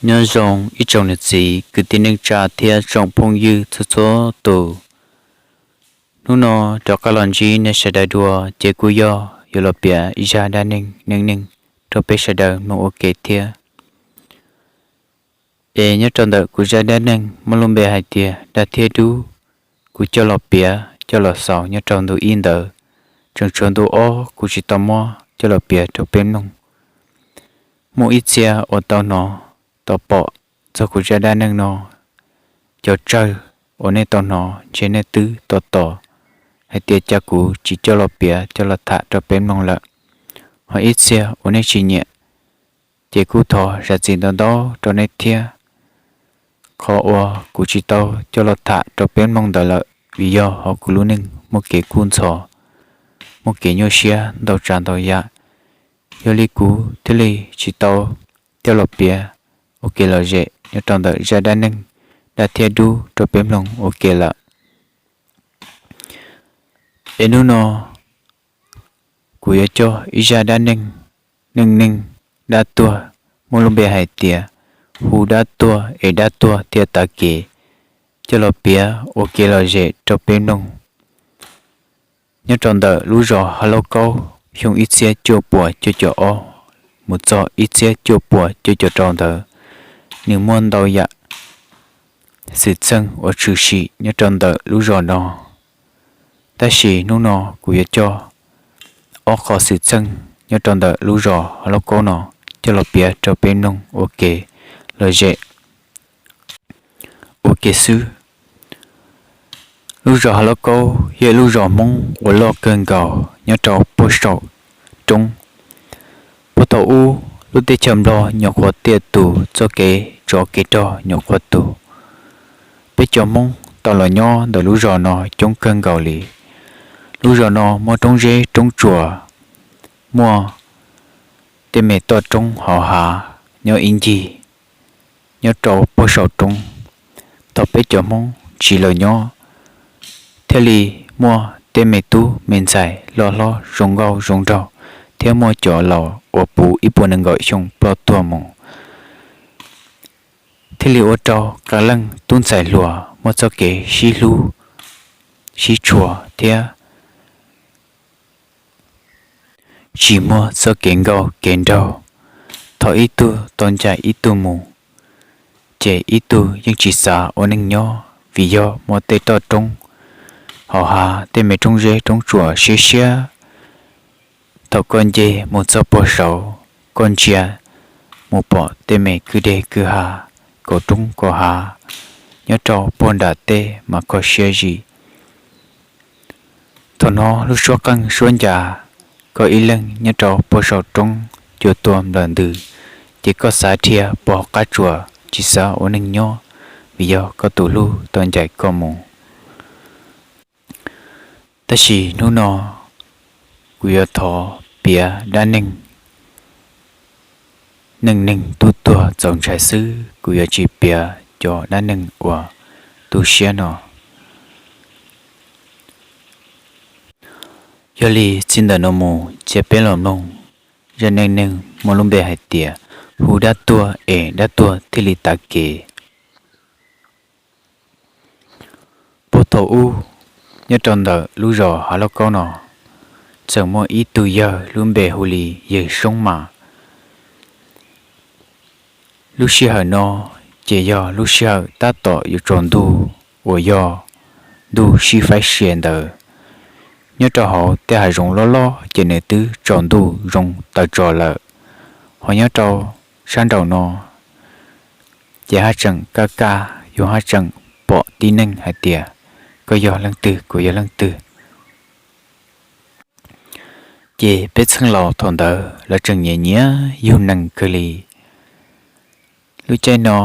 Nyob zoo ib tsoom niam txiv kwv tij neej tsa thiab tsoom phooj ywg txhua txhua tus. Hnub no rov qab los ntsib nej sawv daws dua ces kuj yog yuav los piav ib zaj dab neeg neej neeg rau peb sawv daws mloog ua ke thiab. Es nyob rau ntawm kuv zaj dab neeg muaj lub npe hais tias Dab thiab Dub, kuv coj los piav coj los xaus nyob rau ntu ib ntawd, tseem tshuav ntu ob kuv tsis tau muab coj los piav rau peb mloog. Muaj ib txhia uas tau hnov tau pom txog kuv zaj dab neeg no, cov tsawg uas nej tau hnov ntshe nej twb tos tos hais tias cas kuv tsis coj los piav coj los tham rau peb mloog lawm. Ho ib txhia uas nej tsis nyiam ces kuj thov zam txim ntau ntau rau nej thiab. Qhov uas kuv tsis tau coj los tham rau peb mloog ntawd lawm vim yog hauv kuv lub neej muaj kev kub ntxhov, muaj kev nyuaj siab ntau tsav ntau yam. Yog li kuv thiaj li tsis tau coj los piav ua ke lom zem nyob rau ntawm zaj dab neeg Dab thiab Dub rau peb mloog ua ke lawm. Es hnub no kuv yuav coj ib zaj dab neeg neej neeg dab tuag muaj lub npe hais tias Hu dab tuag es dab tuag thiaj tav kev coj los piav ua kev lom zem rau peb mloog. Nyob rau ntawm lub zos Hav Lauj Kaub, xyoo ib txhiab cuaj puas cuaj caum ob mus txog ib txhiab cuaj puas cuaj caum rau ntawd, nws muaj ntau yam xwm txheej uas tshwm sim nyob rau ntawm lub zos no. Tab sis hnub no kuv yuav coj ob qho xwm txheej nyob rau ntawm lub zos Hav Lauj Kaub no coj los piav rau peb mloog ua ke lom zem ua ke xwb. Lub zos Hav Lauj Kaub yog ib lub zos Hmoob uas loj kawg nkaus nyob rau puag saum roob. Puag thaum ub, lub teb chaws Nplog nyuam qhuav tiaj tus txoj kev tsov kev rog nyuam qhuav tus, peb cov Hmoob tau los nyob ntawm lub zos no coob kawg nkaus li. Lub zos no muaj roob zeb roob tsuas, muaj tej me toj roob hauv hav nyob ib ncig nyob rau puag saum roob. Thaum peb cov Hmoob tsis los nyob, thiaj li muaj tej me tub me ntxhais loj hlob zoo nkauj zoo nraug, thiab muaj cov laus uas puv ib puas nees nkaum xyoo ploj tuag mus, thiaj li ua rau qee leej tub ntxhais hluas muaj txoj kev sib hlub sib tshua thiab tsis muaj txoj kev nkauj kev nraug. Thaum ib tug tau ncaim ib tug mus, ces ib tug yeej tsis xav ua neej nyob vim yog muaj tej toj roob hauv hav, tej me roob zeb roob tsuas siab siab. Thaum koj nce mus txog puag saud, koj ntsia mus pom tej me kwj deg kwj ha, kaum roob kaum hav nyob rau puag nram tej mas kho siab zim. Thaum no lub suab qeej suab ncas, koj ib leeg nyob rau puag saum roob cua tua nplawm ntws, ces koj xav dhia pog qab tsuas tsis xav ua neej nyob vim yog koj tus hlub tau ncaim koj mus. Tab sis hnub no kuv yuav thov piav dab neeg neej neeg tub tuag txaus ntshai xwb, kuv yuav tsis piav cov dab neeg uas tu siab no. Yog li txij ntawm no mus cia peb los mloog zaj neej neeg muaj lub npe hais tias Hu dab tuag es dab tuag thiaj li tav kev. Puag thaum ub, nyob rau ntawm lub zos Hav Lauj Kaub no, txawm muaj ib tug yawg lub npe hu li yawg Soob Mas. Lub sij hawm no ces yog lub sij hawm tab tom yuav tsaus ntuj uas yog ntuj sib faib sia ntawd. Nyob rau hauv tej hav zoov loj loj ces nws twb tsaus ntuj zoo taws tso lawm. Ho nyob rau sab nraum no ces haj tseem kaj kaj, yus haj tseem pom tib neeg hais tias koj yog leej twg, kuv yog leej twg. Ces peb txheej laus thaum ntawd lawv tseem nyiam nyiam yug neeg kawg li. Lub caij no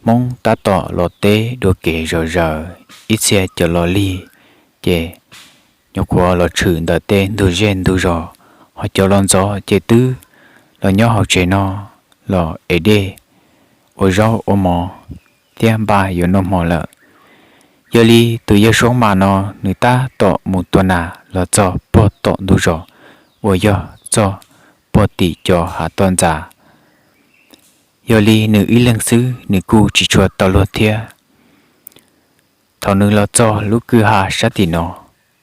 Hmoob tab tom los teb dua kev zom zaws, ib txhia cov los lig ces nyuam qhuav los tshwm ntawm tej ntug zej ntug zos, ho cov los ntxov ces twb los nyob hauv tsev no los ev dej, ua zaub ua mov thiab npaj yuav noj hmo lawm. Yog li tus yawg Soob Mas no nws tab tom mus tua nas los txog puag tom ntug zos uas yog txog puag tim cov hav toj ntxas. Yog li nws ib leeg xwb nws kuj tsis tshua tau luag thiab. Thaum nws los txog lub kwj ha sab tim no,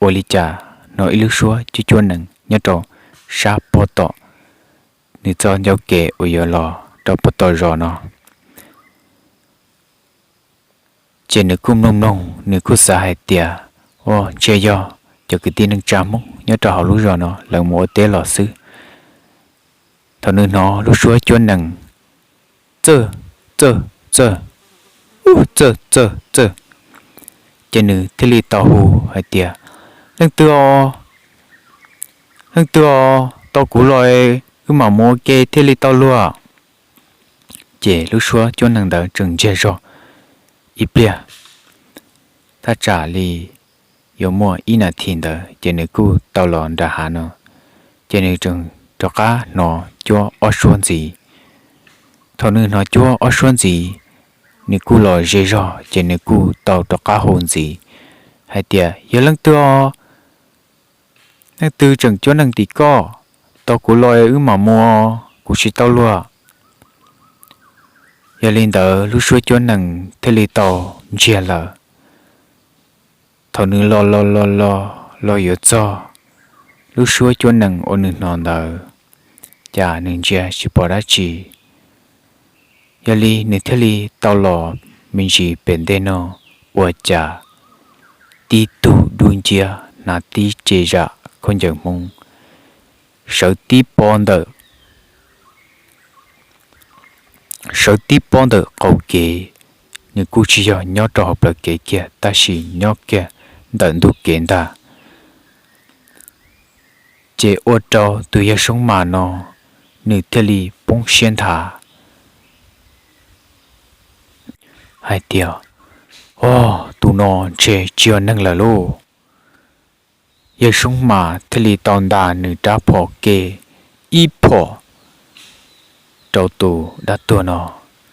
ua li cas hnov ib lub suab cuab cuab nees nyob rau sab pog tom nws txoj ncauj kev uas yuav los rau pog tom zos no. Ces nws kuj mloog mloog, nws kuj xav hais tias, o, ntshe yog cov kwv tij neej tsa Hmoob nyob rau hauv lub zos no lawv mus ua teb los xwb. Thaum nws hnov lub suab cuab nees, txawj, txawj, txawj, ub, txawj, txawj, txawj, ces nws thiaj li tau hu hais tias, leej twg os, leej twg os, tos kuv los, wb mam mus ua ke thiaj li tau luag. Ces lub suab cuab nees ntawd tseem ntsiag zog ib pliag, thaj tsam li yuav muaj ib nas this ntawd ces nws kuj tau los nram hav no, ces nws tseem rov qab hnov cuab ob suab ntxiv. Thaum nws hnov cuab ob suab ntxiv, nws kuj los ze zog ces nws kuj tau rov qab hu ntxiv hais tias, yog leej twg os, leej twg tseem cuab nees tim koj, tos kuv los wb mam mus, kuv tsis tau luag. Yog li ntawd lub suab cuab nees thiaj li tau ntsiag lawm. Thaum nws los los los los los yuav txog lub suab cuab nees uas nws hnov ntawd, cas nws ntsia tsis pom dab tsi. Yog li nws thiaj li tau los me ntsis pem ntej no, ua cas tib tug dub nciab hnav tib ce zam khaub ncaws Hmoob sawv tib pob ntawm sawv tib pob ntawm qaum kev. Nws kuj tsis yog nyob rau hauv plawv kev kiag tab sis nyob kiag ntawm ntug kev ntag. Ces ua rau tus yawg Soob Mas no nws thiaj li poob siab nthav hais tias, o, tus no ntshe tsis yog neeg lawm lauj. Yawg Soob Mas thiaj li tau nta nws rab phom kev ib phom rau tus dab tuag no,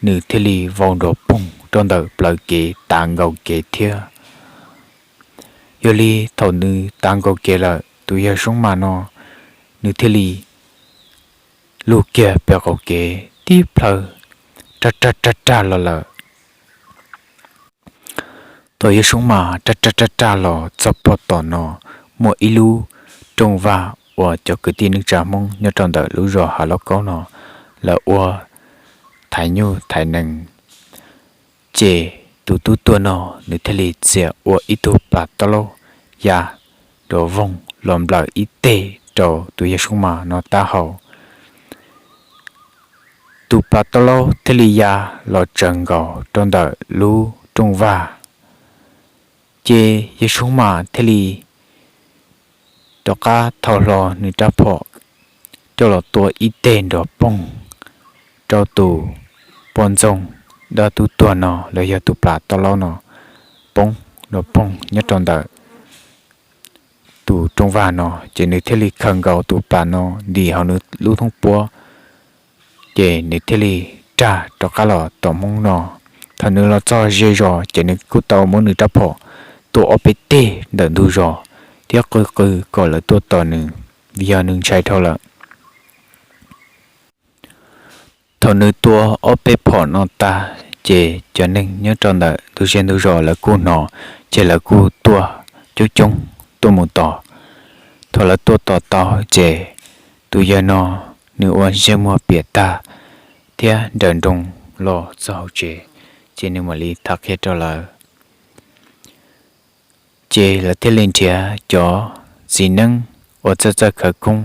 nws thiaj li vau nrov poog rau ntawm plawv kev tav nkaus kev thiab. Yog li thaum nws tav nkaus kev lawm, tus yawg Soob Mas no nws thiaj li lug kiag pem qaum kev tib plhaw rag rag rag rag los lawm. Thaum yawg Soob Mas rag rag rag rag los txog pog tom no, muaj ib lub rooj vag uas cov kwv tij neej tsa Hmoob nyob rau ntawm lub zos Hav Lauj Kaub no lawv ua thaiv nyuj thaiv nees. Ces tus tub tuag no nws thiaj li txia ua ib tug plas taub laub ya nrov voog los nplawm ib teg rau tus yawg Soob Mas no taub hau. Tus plas taub laub thiaj li ya los tsaws nkaus rau ntawm lub rooj vag. Ces yawg Soob Mas thiaj li rov qab thau hlo nws rab phom coj los tua ib teg nrov poog rau tus poj ntxoog dab tub tuag no los yog tus plas taub laub no poob nrov poog nyob rau ntawm tus rooj vag no. Ces nws thiaj li khaws nkaus tus plas no ntim hauv nws lub thoob puab, ces nws thiaj li rag rov qab los tom Hmoob no. Thaum nws los txog ze zos ces nws kuj tau muab nws rab phom tua ob peb teg ntawm ntug zos thiab qw qw kom lawv tuaj tos nws, vim yog nws ntshai dhau lawm. Thaum nws tua ob peb phom no tag, ces cov neeg nyob rau ntawm ntug zej ntug zos lawv kuj hnov, ces lawv kuj tuaj coob coob tuaj mus tos. Thaum lawv tuaj tos tau, ces tus yawg no nws ua ntsej muag piam tag thiab nrawm nroos los txog hauv tsev, ces nws mam li tham qhia rau lawv. Ces lawv thiaj li nrhiav cov txiv neeb uas txawj txawj khawv koob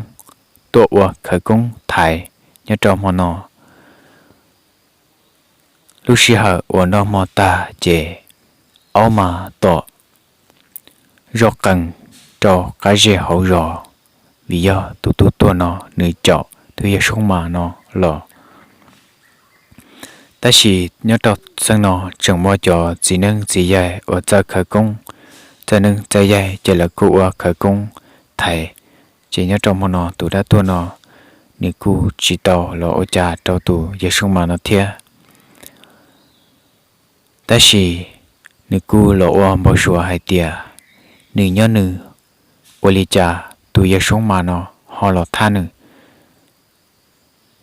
tuaj ua khawv koob thaiv nyob rau hmo no. Lub sij hawm uas noj hmo tag ces aub mas tom zoj qees rau qab zej hauv zos, vim yog tus tub tuag no nws caum tus yawg Soob Mas no los. Tab sis nyob rau xeev no tseem muaj cov txiv neeb txiv yaig uas txawj khawv koob, txawj neeb txawj yaig, ces lawv kuj ua khawv koob thaiv. Ces nyob rau hmo no tus dab tuag no nws kuj tsis tau los ua cas rau tus yawg Soob Mas no thiab. Tab sis nws kuj los ua npau suav hais tias nws nyob nws, ua li cas tus yawg Soob Mas no ho los thab nws.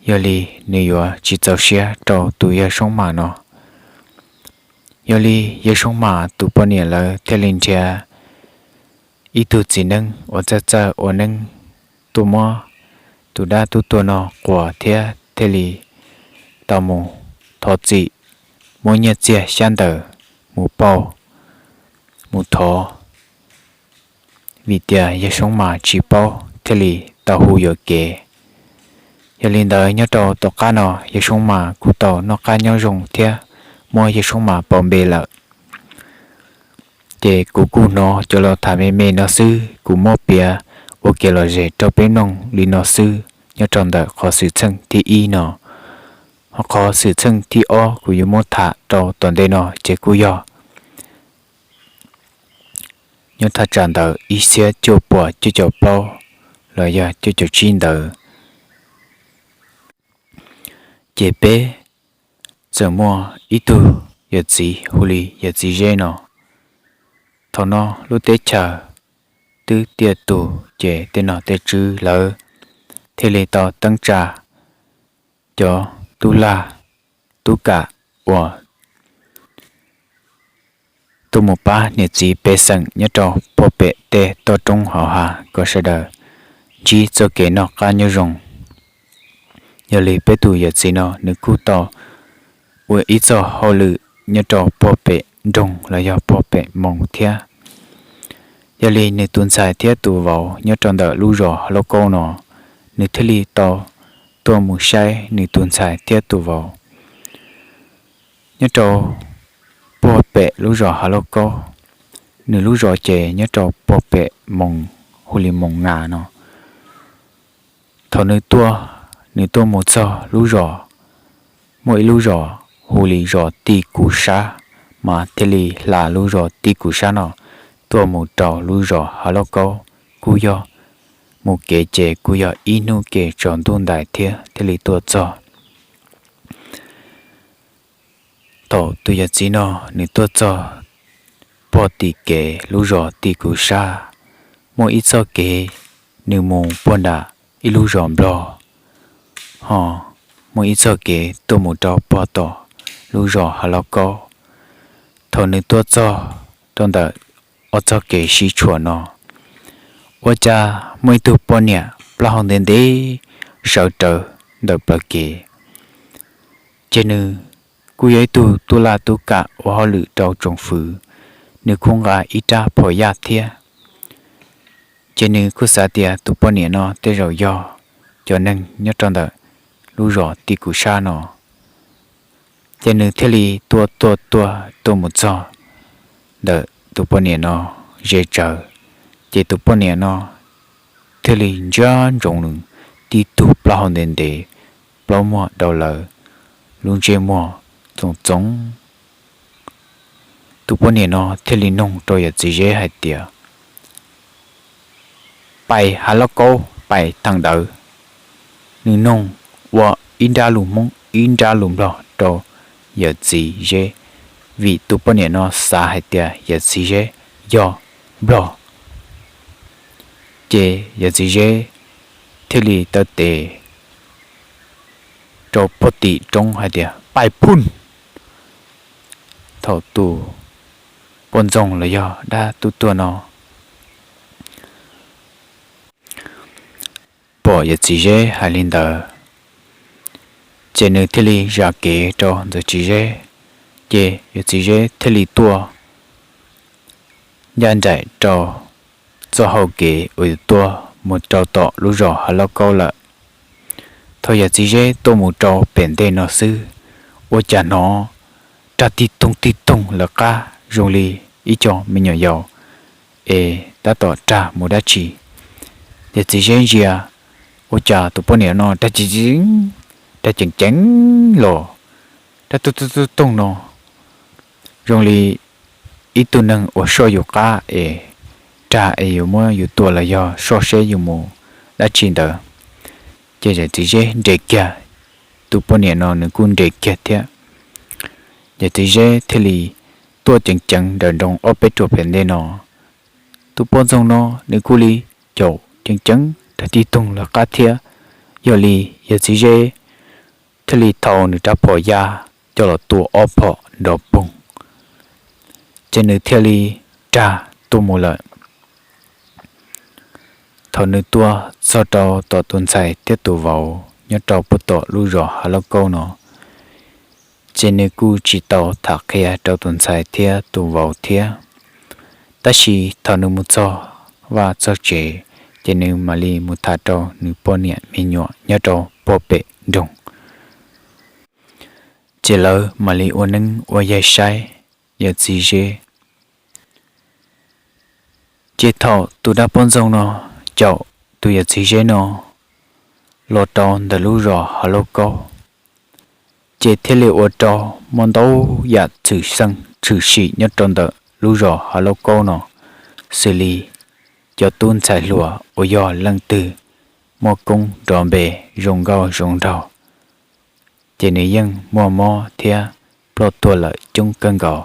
yog li nws yuav tsis txaus siab rau tus yawg Soob Mas no. Yog li yawg Soob Mas tus poj niam lawv thiaj li nrhiav ib tug txiv neeb uas txawj txawj ua neeb tuaj muab tus dab tub tuag no quas thiab thiaj li tau mus thov txim, muab nyiaj txiag xyab ntawv mus pauj, mus thov, vim tias yawg Soob Mas tsis paub thiaj li tau hu yuam kev. Yog li ntawd nyob rau tom qab no yawg Soob Mas kuj tau noj qab nyob zoo thiab muab yawg Soob Mas pauv npe lawm. Ces kuv kuj hnov cov los tham me me no xwb, kuv muab piav ua kev lom zem rau peb mloog li no xwb nyob rau ntawm qhov xwm txheej thib ib no. Ho qhov xwm txheej thib ob kuv yuav muab tham rau tom ntej no ces kuj yog nyob thaj tsam ntawm ib txhiab cuaj puas cuaj caum plaub los yog cuaj caum tsib ntawd, ces peb txawm muaj ib tug yawm txiv hu li yawm txiv Zeb no. Thaum no lub teb chaws twb tiaj tus ces tej nom tej tswv lawv thiaj li tau teeb tsa cov tub lag tub kam uas tuaj mus pab niam txiv pej xeem nyob rau puag pem tej toj roob hauv hav kom sawv daws ntsib txoj kev noj qab nyob zoo. Yog li peb tus yawm txiv no nws kuj tau ua ib txoj hauj lwm nyob rau puag pem nroog los yog puag pem moos thiab. Yog li nws tus ntxhais thiab tus vauv nyob rau ntawm lub zos Hav Lauj Kaub no, nws thiaj li tau tuaj mus saib nws tus ntxhais thiab tus vauv nyob rau puag pem lub zos Hav Lauj Kaub. Nws lub zos ces nyob rau puag pem moos hu li Moos Nas no. Thaum nws tuaj, nws tuaj mus txog lub zos, muaj ib lub zos hu li zos Tij Kuv Sab, mas thiaj li hla lub zos Tij Kuv Sab no tuaj mus rau lub zos Hav Lauj Kaub, kuj yog mus kev ces kuj yog ib hnub kev tsaus ntuj ntais thiab thiaj li tuaj txog. Thaum tus yawm txiv no nws tuaj txog puag tim kev lub zos Tij Kuv Sab, muaj ib txoj kev nws mus puag nram ib lub zos Nplog, ho muaj ib txoj kev tuaj mus rau puag tom lub zos Hav Lauj Kaub. Thaum nws tuaj txog rau ntawm ob txoj kev sib tshuam no, ua cas muaj ib tug poj niam plaub hau ntev ntev sawv rawv ntawm plawv kev. Ces nws kuj yog ib tug tub laj tub kam ua hauj lwm rau tsoom fwv, nws kuj nqa ib rab phom yaj thiab. Ces nws kuj xav tias tus poj niam no tej zaum yog cov neeg nyob rau ntawm lub zos Tij Kuv Sab no. Ces nws thiaj li tuaj tuaj tuaj tuaj mus txog ntawm tus poj niam no ze tsawv. Ces tus poj niam no thiaj li ntsia ntsoov nws tib tug plaub hau ntev ntev, plaub muag dau lawv, lub ntsej muag txoov txoov. Tus poj niam no thiaj li noog rau yawm txiv Zeb hais tias, pais Hav Lauj Kaub pais thaum ntawd? Nws noog ua ib nrab lus Hmoob ib nrab lus Nplog rau yawm txiv Zeb, vim tus poj niam no xav hais tias yawm txiv Zeb yog Nplog. Ces yawm txiv Zeb thiaj li taw tes rau puag tim roob hais tias, pais phun. Thaum tus poj ntxoog los yog dab tub tuag no pom yawm txiv Zeb hais li ntawd, ces nws thiaj li zam kev rau ntawm txiv Zeb, ces yawm txiv Zeb thiaj li tuaj ncaj nraim rau txoj hau kev uas yuav tuaj mus rau tom lub zos Hav Lauj Kaub lawm. Thaum yawm txiv Zeb tuaj mus rau pem ntej no xwb, ua cas hnov rag tig toog tig toog lawv qab zoo li ib co me nyuam yaus es tab tom rag mus dab tsi. Yawm txiv Zeb ntsia, ua cas tus poj niam no rag ceev ceev, rag ceev ceev los, rag toog toog toog toog no zoo li ib tug neeg uas soj yus qab es rag es yuav muab yus tua los yog soj seb yus mus dab tsi ntawd. Ces yawm txiv Zeb nres kiag, tus poj niam no nws kuj nres kiag thiab. Yawm txiv Zeb thiaj li tuaj ceev ceev nrawm nroos ob peb ruam pem ntej no. Tus poj ntxoog no nws kuj li caum ceev ceev rag tig toog lawv qab thiab. Yog li yawm txiv Zeb thiaj li thau nws rab phom yaj coj los tua ob phom nrov poog, ces nws thiaj li rag tuaj mus lawm. Thaum nws tuaj txog rau tom tus ntxhais thiab tus vauv nyob rau puag tom lub zos Hav Lauj Kaub no, ces nws kuj tsis tau tham qhia rau tus ntxhais thiab tus vauv thiab. Tab sis thaum nws mus txog vaj txog tsev, ces nws mam li mus tham rau nws poj niam me nyuam nyob rau puag pem nroog, ces lawv mam li ua neeb ua yaig saib yawm txiv Zeb. Ces thaum tus dab pob ntxoog no caum tus yawm txiv Zeb no los rau ntawm lub zos Hav Lauj Kaub, ces thiaj li ua rau muaj ntau yam txwm xeej tshwm sim nyob rau ntawm lub zos Hav Lauj Kaub no, xws li cov tub ntxhais hluas uas yog leej twg muaj koob nrov npe zoo nkauj zoo nraug, ces nws yeej muaj mob thiab ploj tuag lawm coob kawg nkaus.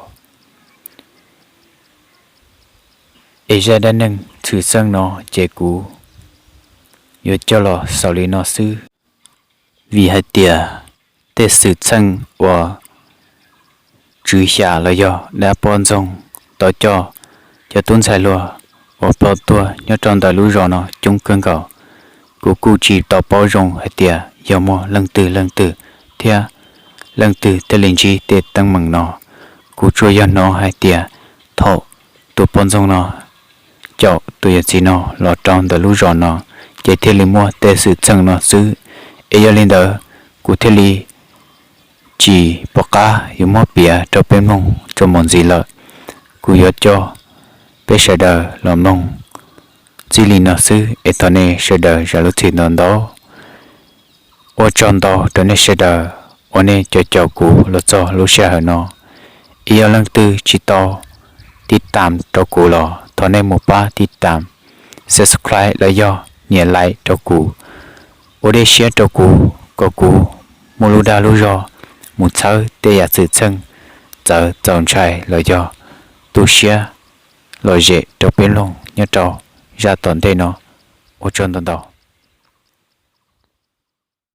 Es zaj dab neeg tshwm xeej no ces kuv yuav coj los xaus li no xwb, vim hais tias tej xwm txheej uas tswv xyas los yog dab pob ntxoog tau coj cov tub ntxhais hluas uas ploj tuag nyob rau ntawm lub zos no coob kawg nkaus. Kuv kuj tsis tau paub zoo hais tias yog muaj leej twg leej twg thiab leej twg thiaj li ntsib tej teeb meem no. Kuv tsuas yog hnov hais tias thaum tus poj ntxoog no caum tus yawm txiv no los rau ntawm lub zos no, ces thiaj li muaj tej xwm txheej no xwb. Es yog li ntawd, kuv thiaj li tsis pom qab yuav muab piav rau peb mloog tso mus ntxiv lawm. Kuv yuav coj peb sawv daws los mloog txij li no xwb, es thov nej sawv daws zam lub txim ntau ntau. Ua tsaug ntau rau nej sawv daws uas nej caum caum kuv los txog lub sij hawm no. Es yog leej twg tsis tau tij tam rau kuv los thov nej mus pab tij tam, subscribe los yog nias like rau kuv, ua dej siab rau kuv kom kuv muaj lub dag lub zog mus txhawb tej yam xwm txheej txawv txaus ntshai los yog tu siab lom zem rau peb mloog nyob rau zaj tom ntej no. Ua tsaug ntau ntau.